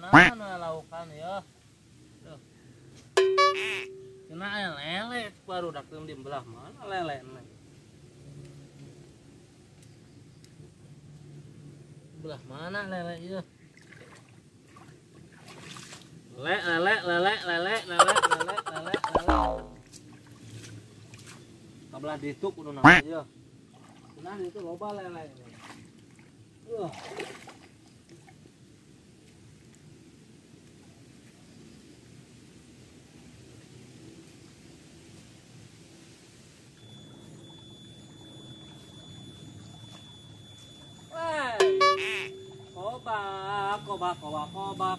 Mana nu laukan ya? Duh. Cenah lele baru dak di belah mana lele. Belah mana lele ieu? Lele lele lele lele lele lele lele lele. Kabelah ditu kudu naon ieu? Cenah ditu loba lele. Kobak, kobak, kobak, kobak.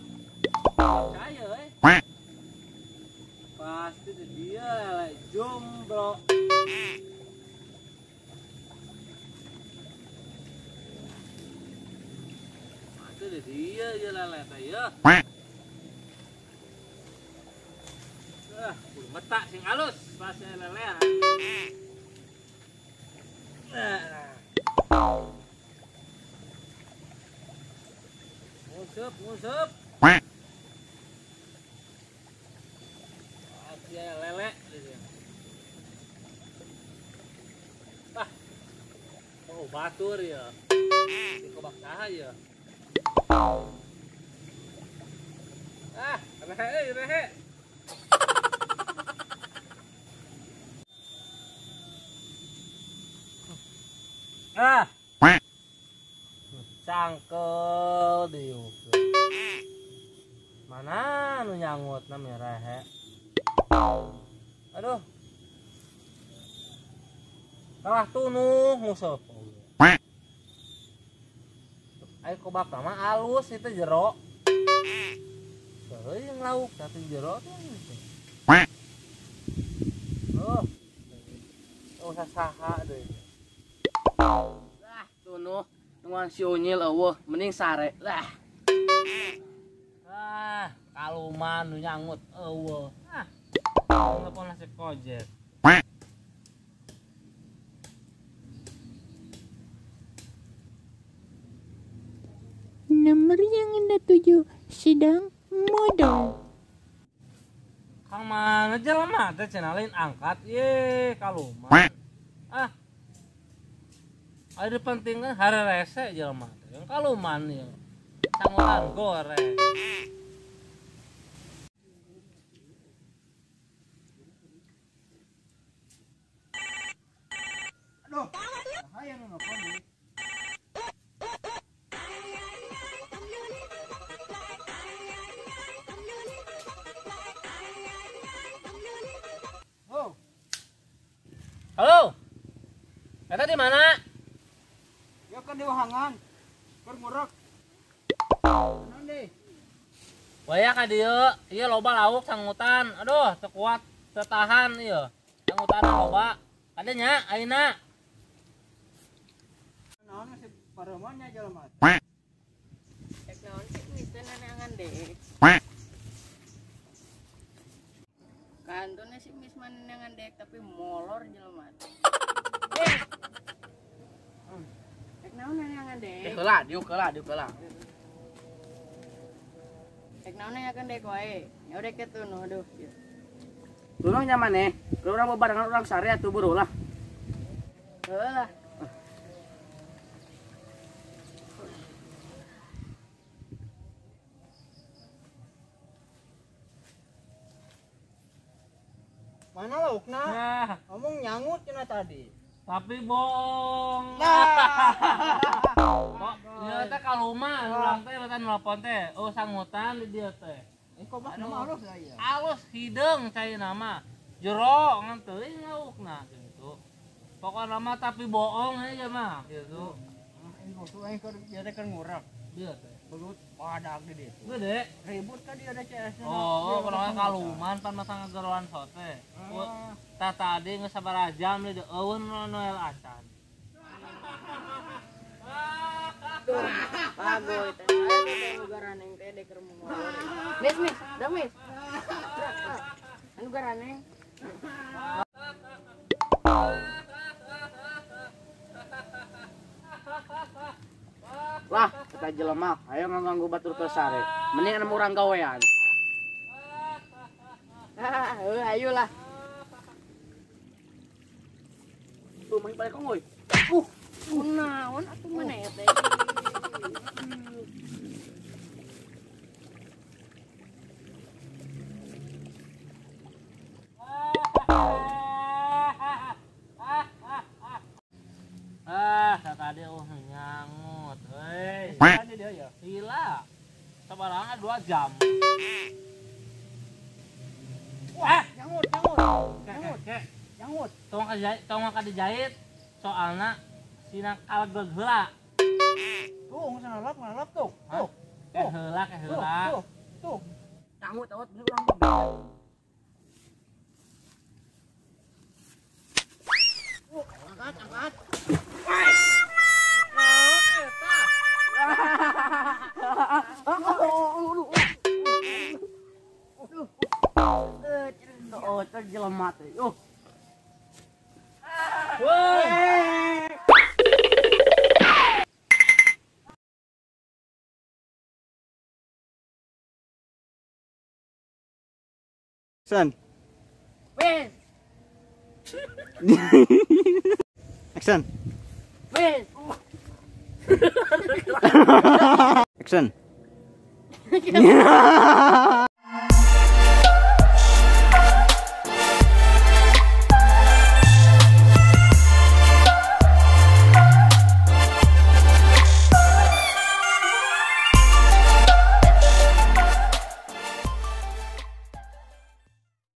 Percaya, eh. Pasti dia lele jomblo. Pasti dia ya lele teh ya. Ah, kudu metak sing alus pasti lele. Nguseup, nguseup. Aja lele dia. Ah. Oh, batur ya. Dikobak saha ya. Ah, rehe euy, rehe. Ah. Cangkel diuk. Mana nu nyangut na rehe. Aduh. Kalah tunuh nguseup. Ayo kobak mah alus itu jero. Teuing lauk tapi jero tuh. Oh. Oh saha deui. Lah tunuh nungan si unyil eueuh mending sare lah. Ah, kaluman nu nyangut eueuh. Ah. Telepon si Kojet. Nomor yang Anda tuju sedang modal. Kang mana jelema teh cenah lain angkat ye kaluman. Ah. Ada penting kan hari rese jelema teh. Yang kaluman ye. Sangolan goreng. Aduh, bahaya nu nelpon deui. Oh. Halo. Eta di mana? Ya kan di wahangan. Keur ngurek. Naon deui? Waya ka dieu, ieu loba lauk sangutan. Aduh, teu kuat, teu tahan ieu. Sangutan loba. Ada nya ayeuna. Naon sih pareuman nya jelema. Rek naon sih geus teh neangan deui. Kantone sih geus neangan deuk tapi molor jelema. Rek naon neangan deuk? Heula, diuk heula, diuk heula. Rek naon neangan deuk wae. Nya udah ketunuh aduh. Tunuh nya maneh, urang bebarengan urang sare atuh buru lah. Heuh lah. Mana laukna? Nah, ngomong nyangut cenah tadi. Tapi bohong. Nah. Kok ieu teh kaluman urang teh batan nelpon teh. Oh sangutan di dieu teh. Kobak nama alus aya. Alus hideung caina mah. Jero ngan teuing laukna gitu. Pokokna mah tapi bohong aja mah gitu. Itu aing keur ieu teh keur ngurek. Ieu teh. Belut padak di ditu. Gede. Ribut ka dia ada CS. Oh, kalau kaluman pan masa ngageroan sote. Tah tadi geus sabaraha jam deui eueun nu acan. Bagoy teh aya teh nu garaneng teh dek keur molor. Mis mis, dah mis. Anu garaneng. Lah, eta jelema ayo nganggu batur keur sare. Mending anu urang gawean. Heuh, ayo lah. Tuh main balik euy. Kunaon atuh maneh teh? Ah, tadi nyangut euy. Tadi dia ya. Gila. Sabarangan 2 jam. Wah, nyangut, nyangut. Nyangut, nyangut. Tong ka dijahit soalna sina kalgeg heula. Tuh, geus ngalap, ngalap tuh. Tuh. Tuh heula, ke heula. Tuh, tuh. Nyangut awet bener urang. Angkat, angkat. Oh, itu jelema teh. Oh. Woi. Action. Wes. Action. Wes. Action.